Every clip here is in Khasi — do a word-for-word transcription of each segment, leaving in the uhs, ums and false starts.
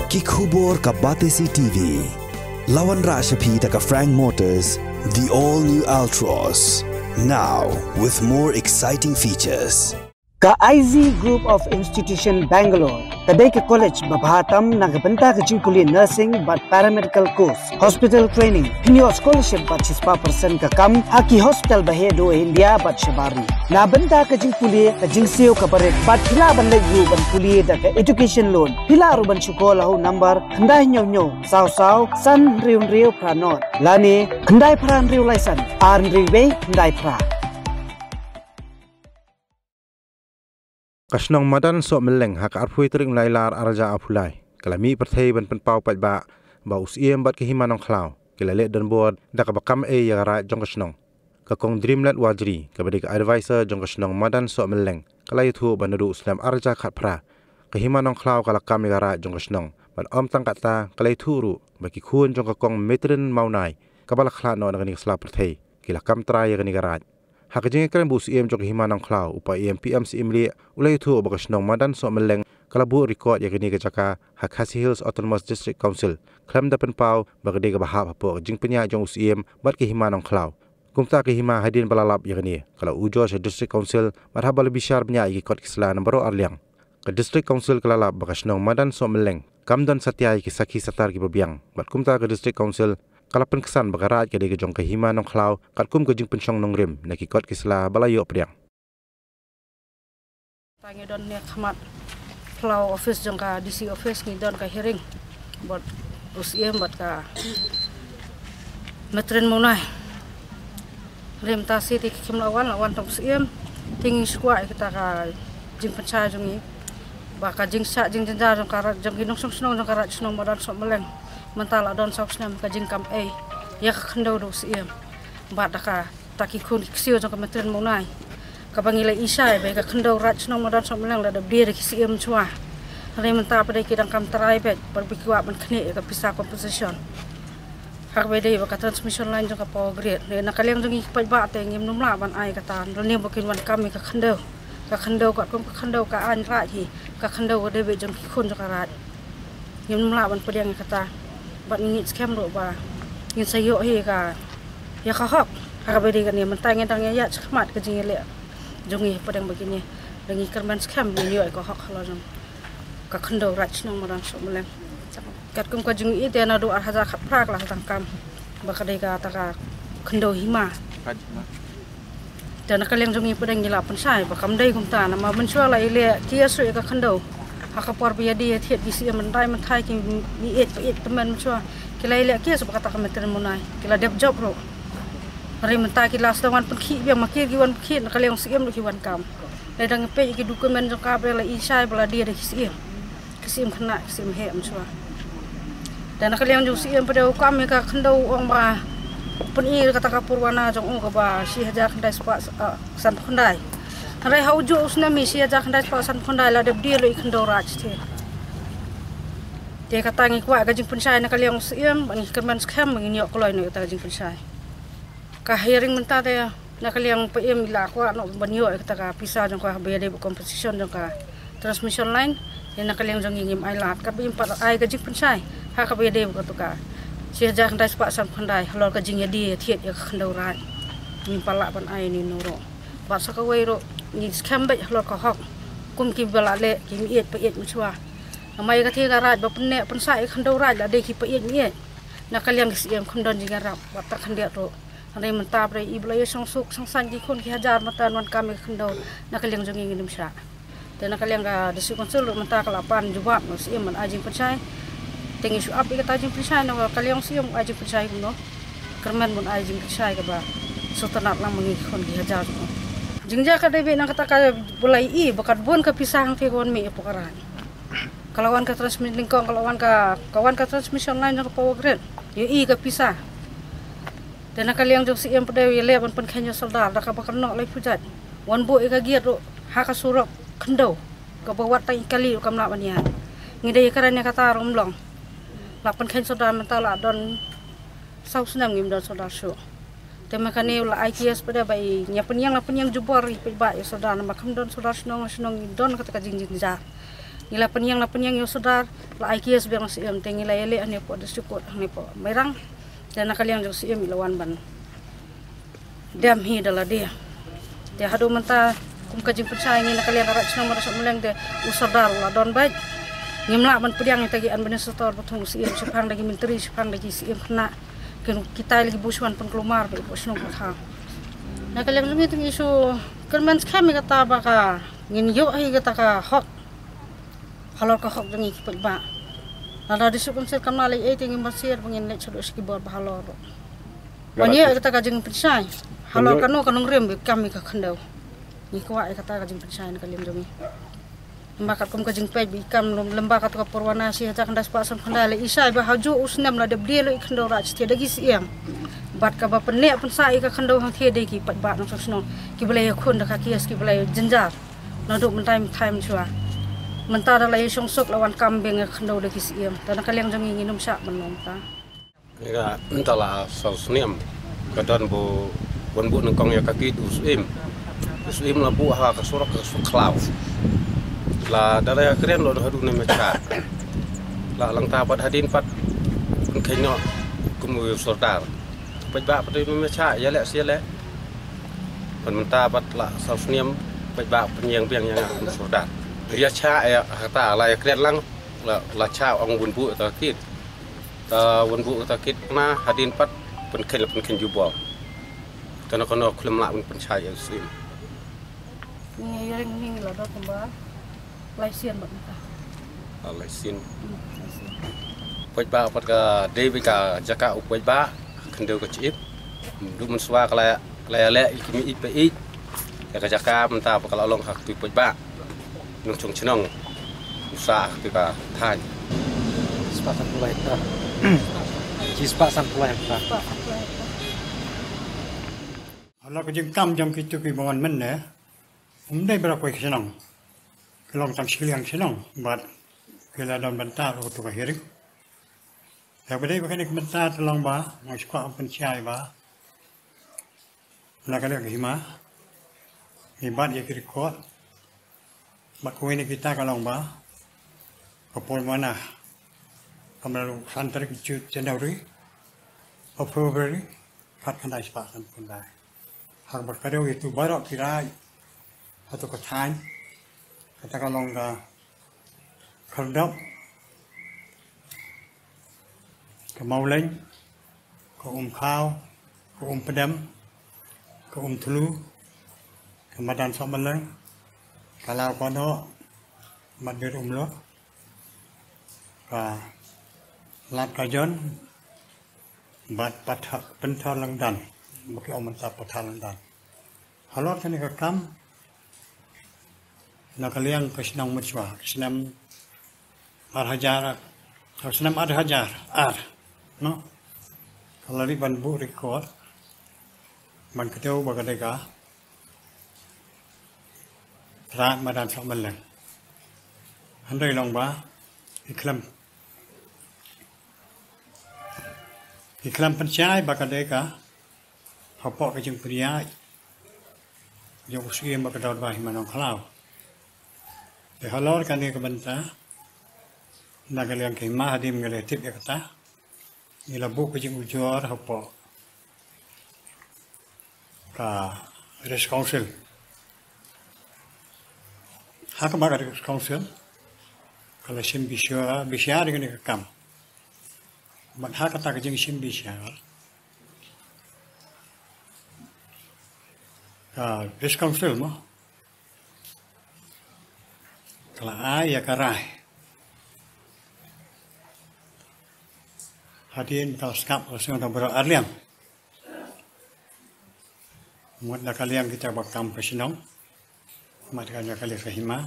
Ki khubor ka Batesi T V. La wanrah sha phi da ka Frank Motors, the all new Altroz. Now with more exciting features. Ka I Z Group of Institution Bangalore ka dei ka college ba bha tam na ka bynta ka jingpule nursing bad paramedical course, hospital training, pynïoh scholarship bad shispah percent ka kam ha ki hospital ba heh duh India bad shabar ri. Na bynta ka jingpule ka jingsiew ka barit bad phi lah ban leit ruh ban pule da ka education loan. Phi lah ruh ban shu call ha u number khyndai hynñiew hynñiew saw saw san hynriew hynriew phra nod lane khyndai phra hynriew lai san ar hynriew wei khyndai phra. Ka shnong Madan Sohmylleng ha ka arphew tarik Nailar arhajar arphew lai ka la mih pyrthei ban pynpaw paidbah ba u Syiem bad ka Hima Nongkhlaw ki la leh donbor da kaba kam ei ïa ka raid jong ka shnong. Ka Kong Dreamlet Warjri kaba dei ka advisor jong ka shnong Madan Sohmylleng ka la ïathuh ba naduh u snem arhajar khatphra ka Hima Nongkhlaw ka la kam ïa ka raid jong ka shnong bad ym tang katta ka la ïathuh ruh ba ki khun jong ka Kong Metrin Mawnai kaba la khlad noh na kane ka sla pyrthei ki la kam trai ïa kane ka raid. Ha ka jingïakren bad u Syiem jong ka Hima Nongkhlaw u Bah P M P M Syiemlieh u la ïathuh ba ka shnong Madan Sohmylleng ka la buh record ïa kane ka jaka ha Khasi Hills Autonomous District Council khlem da pynpaw ba ka dei kaba hap hapoh ka jingpynïaid jong u Syiem bad ka Hima Nongkhlaw. Kumta ka Hima hadien ba la lap ïa kane ka la ujor sha District Council bad haba la bishar bniah ïa ki kot ki sla na baroh arliang ka District Council ka la lap ba ka shnong Madan Sohmylleng kam don satia ïa ki sakhi satar kiba biang bad kumta ka District Council ka la pynksan ba ka raid ka dei ka jong ka Hima Nongkhlaw katkum ka jingpynshong nongrim na ki kot ki sla ba la ïoh pdiang. Tang ngi don ne khmat phyllaw office jong ka D C office ngi don ka hearing bad u Syiem bad ka Metrin Mawnai. Rim ta si ti kim la wan la wan tong Syiem ting shuwa kita ka jingpynshai jong ngi ba ka jingshah jingjynjar jong ka rat jong ki nongshong shnong jong ka rat shnong Madan Sohmylleng mynta la don saw snem ka jingkam ei ïa ka khyndew da u Syiem bad da kata ki khun ki ksiew jong ka Metrin Mawnai kaba ngi la ishai ba ka khyndew rat shnong Madan Sohmylleng la dep die da ki Syiem shuwa. Hynrei mynta pat dei ki dang kam trai bad ba ki kwah ban khnieh ïa ka pisa compensation. Ha kaba dei ba ka transmission line jong ka power grid ne na ka liang jong ngi paidbah te ngim nym lah ban ai kata lane ba kin wan kam ïa ka khyndew. Ka khyndew katkum ka khyndew ka aiñ raid hi ka khyndew ka dei beit jong ki khun jong ka raid. Ngim nym lah ban pdiang ïa kata bad ngi ngeit skhem ruh ba ngin sa ïoh hi ka ïa ka hok. Ha kaba dei kane mynta ngi dang ïaid shakhmat ka jingïaleh jong ngi pdiang ba kine da ngi kyrmen skhem ngin ïoh ïa ka hok halor jong ka khyndew rat shnong Madan Sohmylleng. Katkum ka jingïohi te naduh arhajar khatphra ka la sdang kam ba ka dei kata ka khyndew hima. Te na ka liang jong ngi pat ngi la pynshai ba kam dei kumta namar mynshuwa la ïaleh ki ïa shu ïa ka khyndew ha ka por ba ïa die ïa thied ki Syiem ban dei mynta ki mih ïeit pa ïeit tymmen mynshuwa ki la ïaleh ki ïa shu ba kata ka Metrin Mawnai ki la dep jop ruh. Hynrei mynta ki la sdang wan pynkhih biang ma ki ki wan pynkhih na ka liang Syiem ruh ki wan kam. Dang peit ïa ki document jong ka ba la ishai ba la die da ki Syiem. Ki Syiem khynnah ki Syiem heh mynshuwa. Te na ka liang jong u Syiem pat u kam ïa ka khyndew u ong ba u pyni kata ka pyrwana jong u kaba shi hajar khyndai spah, ah, sanphew khyndai. Hynrei ha u juh u snem hi shi hajar khyndai spah sanphew khyndai la dep die lut ïa ka khyndew raid te. Te kata ngi kwah ka jingpynshai na ka liang u Syiem ba ngi kyrmen skhem ba ngin ïoh kloi noh ïa kata ka jingpynshai. Ka hearing mynta te na ka liang u P M i la kwah noh ban ïoh ïa kata ka pisa jong ka ba ïadei bad compensation jong ka transmission line. Te na ka liang jong ngi ngim ai lad katba im pat ai ka jingpynshai ha kaba ïadei bad kata ka shi hajar khyndai spah sanphew khyndai halor ka jingïadie ïa thied ïa ka khyndew raid. Ngim pat lah ban ai ne no ruh bad sa kawei ruh ngi skhem beit halor ka hok kum kiba la leh ki mih ïeit pa ïeit mynshuwa. Namar ïa kata ka raid ba pynneh pynsah ïa ka khyndew raid la dei ki pa ïeit mih ïeit. Na ka liang ki Syiem kam don jingïarap wat ta khyndiat ruh. Hynrei mynta ba dei i ba la ïa shong suk shong saiñ ki khun ki hajar mynta wan kam ïa ka khyndew na ka liang jong ngi ngin ym shah. Te na ka liang ka District Council ruh mynta ka la pan jubab na u Syiem ban ai jingpynshai. Te ngi shu ap ïa kata jingpynshai na ka liang u Syiem ai jingpynshai kumno. Kyrmen ban ai jingpynshai kaba sngewtynnat lang ma ngi ki khun ki hajar jong u. Jingjia ka dei beit na kata ka ba la i ba kat bun ka pisa hangtei ka wan mih ïa pyrkhat. Ka la wan ka transmission nyngkong ka la wan ka, ka wan ka transmission line jong ka power grid. Ïohi ka pisa. Te na ka liang jong u Syiem pat u ïaleh ban pynkheiñ ïa u Sordar da kaba kynnoh laiphew jait. Wan buh ïa ka gate ruh ha ka surok khyndew kaba wat tang i kali ruh kam lah ban ïaid. Ngi dei ïakren ïa kata ruh ym long. La pynkheiñ Sordar mynta la don saw snem ngim don Sordar shuh. Te ma kane u la ai case pat ba i ñia pynïeng la pynïeng jubor i peit ba i Sordar namar kam don Sordar shnong shnong i don kata ka jingjynjar. Ngi la pynïeng, la pynïeng ïa u Sordar, la ai case biang u Syiem, te ngi la ïaleh hangne hapoh District Court hangne hapoh Mairang. Te na ka liang jong u Syiem i la wan ban dem hi da lade. Te haduh mynta kum ka jingpynshai ngi na ka liang ka Raid Shnong Madan Sohmylleng te u Sordar u la don beit. Ngim lah ban pdiang ïa kita ki administrator ba thung u Syiem, shaphang da ki myntri, shaphang da ki Syiem khynnah. Kin kita ki la ki buh shuwa pynkulmar beit hapoh shnong hapoh thaw. Na ka liang jong ngi te ngi shu kyrmen skhem ïa kata ba ka ngin ïoh hi kata ka hok halor ka hok jong ngi ki paidbah. Lada District Council kam lah leh ei te ngim banse ba ngin leit shaduh sha ki bor ba halor. Ban ïoh ïa kata ka jingpynshai halor kano ka nongrim ba i kam ïa ka khyndew. Ngi kwah ïa kata ka jingpynshai na ka liang jong ngi. Namar katkum ka jingpeit ba i kam lem, lem bad kata ka parwana shi hajar khyndai spah san phew khyndai, la i shai ba ha juh u snem la dep die lut i khyndew Raid Shatei da ki Syiem. Bad kaba pynneh pynsah ïa ka khyndew hangthie dei ki paidbah nongshong shnong kiba la ïakhun da ka case, kiba la ïajynjar naduh mynta mynta mynshuwa. Mynta da la ïashong suk, la wan kam biang ïa ka khyndew da ki Syiem. Te na ka liang jong ngi ngin ym shah ban long ta. Ïa ka, mynta la saw snem ka don ba u wan buh nyngkong ïa ka gate u Syiem. U Syiem la buh ha ka surok, ka surok khlaw. Lada la ïakren lut haduh ne Machar. La lyngba pat hadien pat pynkheiñ noh kum u Sordar. Paidbah pat ne Machar ïaleh shi ïaleh. Pat mynta pat la saw snem paidbah pynïeng biang ïa nga kum u Sordar. Ïa shah ïa kata la ïakren lang, la, la shah ong wan buh ïa ka gate. Te wan buh kata ka gate na hadien pat pynkheiñ la pynkheiñ jubor. Te na kano khlem lah ban pynshai ïa u Syiem. Ngi ïa ring ngi la dok kumba lai sien bad mynta. Ah, lai sien. Hmm, lai sien. Paidbah pat ka dei bad ka jaka u paidbah, khyndew ka jingim. Duh mynshuwa ka la, ka la ïaleh ïa ki mih ïeit pa ïeit ïa ka jaka, mynta pat ka la long ha katu paidbah nongshong shnong. U sah ha katu ka thaiñ. Shispah sanphew lai hektar. Shispah sanphew lai hektar. Halor ka jingkam jong kitu kiba wan mynne, ym dei baroh kawei ka shnong. Ki long tang shiliang shnong bad ki la don bynta ha katu ka hearing. Ïa ba dei ba kane ka bynta te long ba nga shu kwah ban pynshai ba na ka liang ka hima ngi bat ïa ki record. Bad kawei na kita ka long ba ka por mynta ka mlalu san tarik Jan-, January, February, khatkhyndai spah san khyndai. Ha kaba ka dei ïa tu baroh ki raid ha tu ka thaiñ, kata ka long ka Khyrdop, ka Mawleng, ka Umkhaw, ka Umpdem, ka Umthlu, ka Madan Sohmylleng, ka Lawkadok, Matbir Umlo, ka Lad Kajon, bad Patha-, Pynthor Lyngdan, ba ki ong mynta Patha Lyngdan. Halor kane ka kam, na ka liang ka shnong mynshuwa, ka snem ar hajar, ka snem ar hajar ar, no? Ka la dei ban buh record, ban kdew ba ka dei ka Raid Madan Sohmylleng. Hynrei long ba i khlem, i khlem pynshai ba ka dei ka hapoh ka jingpynïaid jong u Syiem ba ka dei ba hima Nongkhlaw. Te halor kane ka bynta, na ka liang ka hima hadien ngi la tip ïa kata, ngi la buh ka jingujor hapoh ka Res Council. Ha kaba ka Res Council ka la shim bishar, bishar ïa kane ka kam. Bad ha kata ka jingshim bishar, ka Res Council mo, ka la ai ïa ka rai. Hadien ka la sngap, la sngap da baroh arliang. Mut na ka liang kita ba kam ka shnong, mut ka liang ka hima.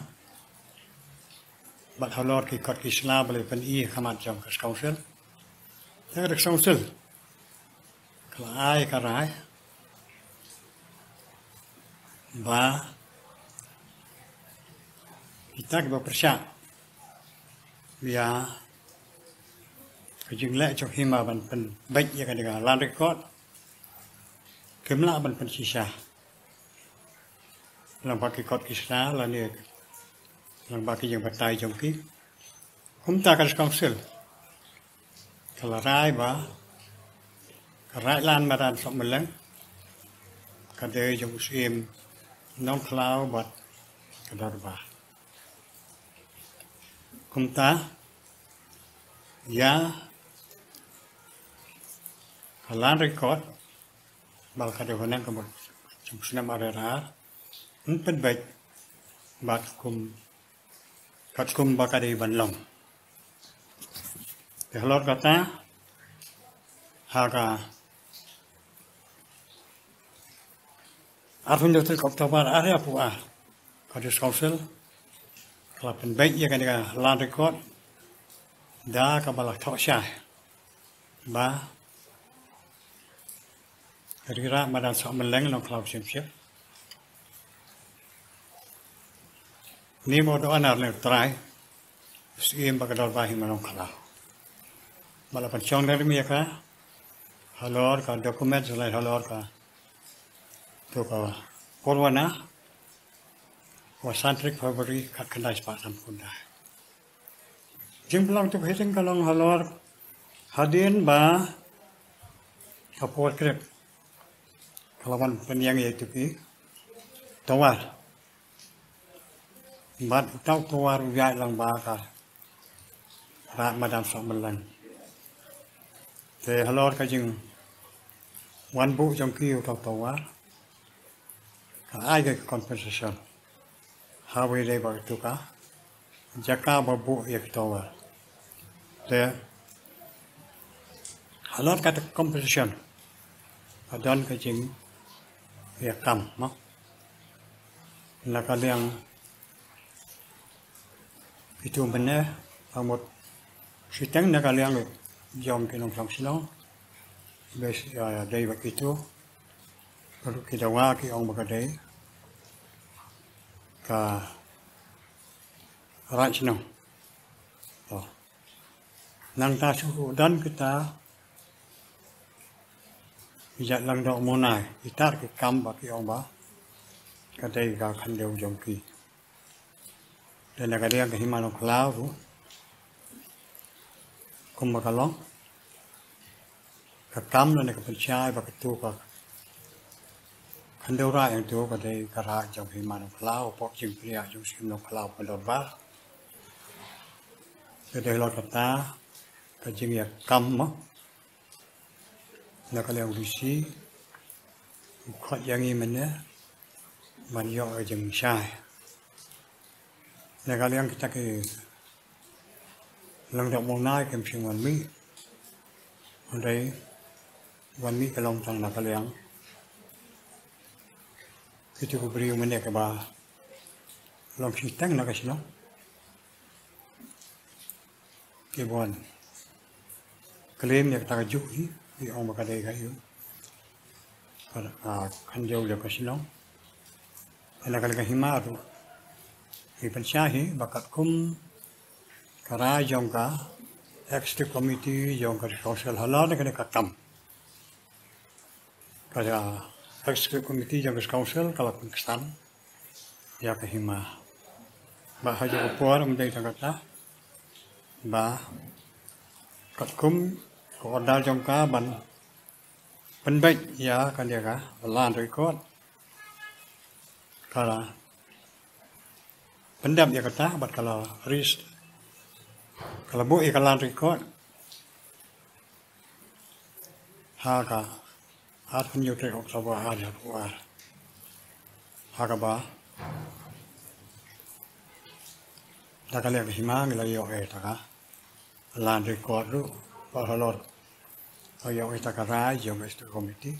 Bad halor ki kot ki sla ba la pyni ha khmat jong ka Res Council. Ïa ka Res Council ka la ai ka rai ba kita kiba pyrshah ïa ka jingleh jong hima ban pynbeit ïa ka dei ka land record, kim lah ban pynshisha. Lang ba ki kot ki sla lane Nang ba ki jingbatai jong ki. Kumta ka District Council ka la rai ba ka Raid Land Madan Sohmylleng ka dei jong u Syiem Nongkhlaw bad ka Dorbar. Kumta ïa ka Land Record ba ka dei haneng ka mut jong u snem ar hajar ar, yn pynbeit bad kum katkum ba ka dei ban long. Te halor kata, ha ka arphew hynriew tarik October ar hajar arphew ar, ka District Council ka la pynbeit ïa kane ka Land Record da kaba la thoh shai ba Ri Raid Madan Sohmylleng Nongkhlaw Syiemship. Name of the owner ne u Trai, Syiem bad ka Dorbar Hima Nongkhlaw. Ba la pynshong da rim ïa ka halor ka document, halor kato ka pyrwana, ha san tarik February khatkhyndai spah sanphew khyndai. Jingpynlong to ka hearing ka long halor hadien ba ka Power Grid ka la wan pynïeng ïa kito ki tower. Bad uta u tower u ïaid lang bad ka Raid Madan Sohmylleng. Te halor ka jingwan buh jong ki uta u tower, ka ai ka compensation ha kaba ïadei bad kato ka jaka ba buh ïa ki tower. Te halor kata ka compensation ka don ka jingïakam, mo, na ka liang kito mynne, ka mut shiteng na ka liang jong ki nongshong shnong, bad, ah, dei bad kito ruh ki dawa ki ong ba ka dei ka raid shnong. To, nangta shu don kita ki jait langdoh monai, kita ki kam ba ki ong ba ka dei ka khyndew jong ki. Te na ka liang ka Hima Nongkhlaw ruh, kumba ka long, ka kam lane ka pynshai ba kato ka khyndew raid jong kato ka dei ka raid jong Hima Nongkhlaw, hapoh jingpynïaid jong u Syiem Nongkhlaw bad ka Dorbar. Te dei halor kata ka jingïakam, mo, na ka liang u D C u khot ïa ngi mynne ban ïoh ka jingshai. Na ka liang kita ki langdoh monai kim shym wan mih. Hynrei wan mih ka long tang na ka liang kito ki briew mynne kiba long shiteng na ka shnong, kiba wan claim ïa kata ka juh hi, ki ong ba ka dei ka ïa ka, ah, khyndew ïa ka shnong. Te na ka liang ka Hima ruh ngi pynshai hi ba katkum ka rai jong ka Executive Committee jong ka District Council halor kane ka kam, ka Executive Committee jong ka District Council ka la pynksan ïa ka Hima. Bad ha kata ka por ym dei tang kata, ba katkum ka order jong ka ban pynbeit ïa kane ka Land Record, ka la pyndep ïa kata bad ka la ris, ka la buh ïa ka Land Record ha ka arphew hynñiew tarik October ar hajar arphew ar. Ha kaba da ka liang ka Hima ngi la ïoh ïa kata ka Land Record ruh, bad halor ka ïoh ïa kata ka rai jong ka Executive Committee.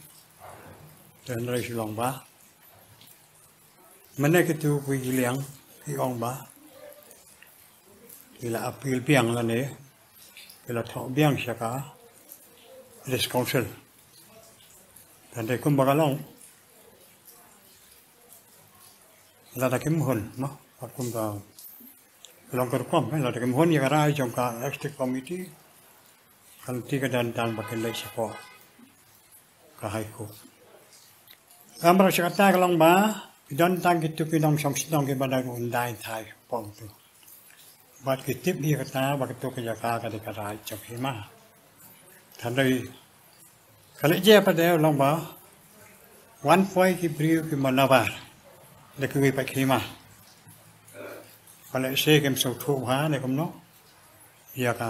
Te hynrei shu long ba mynne kito kiwei ki liang ki ong ba ki la appeal biang lane ki la thoh biang sha ka District Council. Te hynrei kumba ka long, lada kim hun, mo, kumba ka long ka rukom, eh, lada kim hun ïa ka rai jong ka Executive Committee, ka lynti ka don tang ba kin leit shapoh ka High Court. Namar sha kata ka long ba ki don tang kito ki nongshong shnong kiba dang un dai thai pong tu. Bad ki tip hi kata ba katu ka jaka ka dei ka raid jong ka hima. Tang dei ka leh jia pat de long ba wan poi ki briew ki manabar da kiwei pat ki hima. Ba leh se kim sngewthuh ha ne kumno ïa ka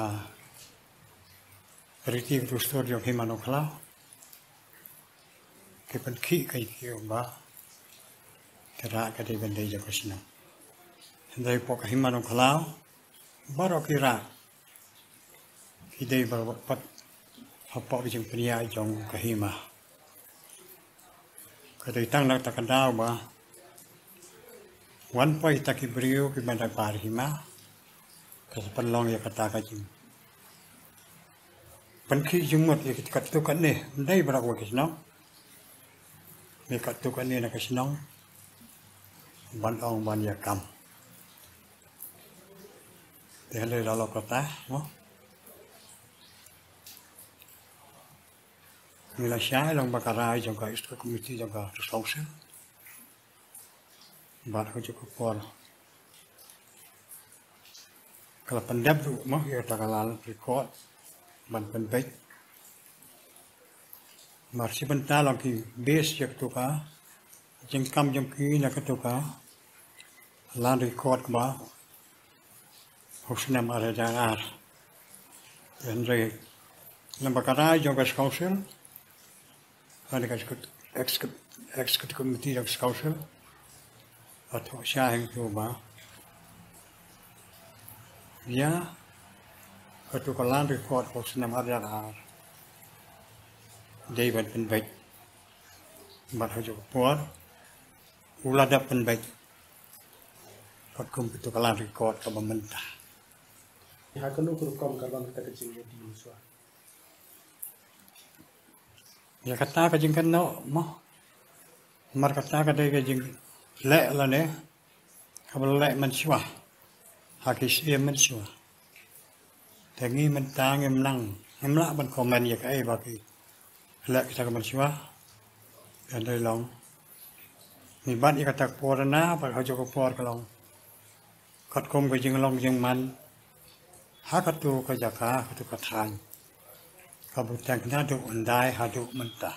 riti ka dustur jong ka hima Nongkhlaw. Ki pynkhih ka ïa ki ba ka raid ka dei ban dei jong ka shnong. Hynrei hapoh ka hima Nongkhlaw baroh ki raid ki dei ba pat hapoh ka jingpynïaid jong ka hima. Ka dei tang na kata ka daw ba wan poi kita ki briew ki manabar hima. Ka sa pynlong ïa kata ka jing pynkhih jingmut ïa ki katto katne, ym dei baroh kawei ka shnong. Ïa katto katne na ka shnong ban ong ban ïa kam. Te hynrei la lok kata mo. Ngi la shai long ba ka rai jong ka executive committee jong ka district council. Bad ha kajuh ka por ka la pyndep ruh mo ïa kata ka land record ban pynbeit. Mar shi bynta long ki base ïa katu ka jingkam jong ki na katu ka land record kaba ha u snem ar hajar ar. Hynrei lem bad ka rai jong ka council, lane ka executive, executive committee jong ka council, la thoh shai hangto ba ïa katu ka land record ha u snem ar hajar ar dei ban pynbeit. Bad ha kajuh ka por u la dep pynbeit katkum katu ka land record kaba mynta. Ha kano ka rukom ka long kata ka jingïadei mynshuwa? Ïa kata ka jingkynnoh mo. Mar kata ka dei ka jingleh lane kaba leh mynshuwa ha ki syiem mynshuwa. Te ngi mynta ngim nang, ngim lah ban comment ïa kaei ba ki leh kita ka mynshuwa. Hynrei long ngi bat ïa kata ka por na bad ha kajuh ka por ka long katkum ka jinglong jingman ha katu ka jaka, ha katu ka thaiñ, ka bteng naduh hyndai haduh mynta.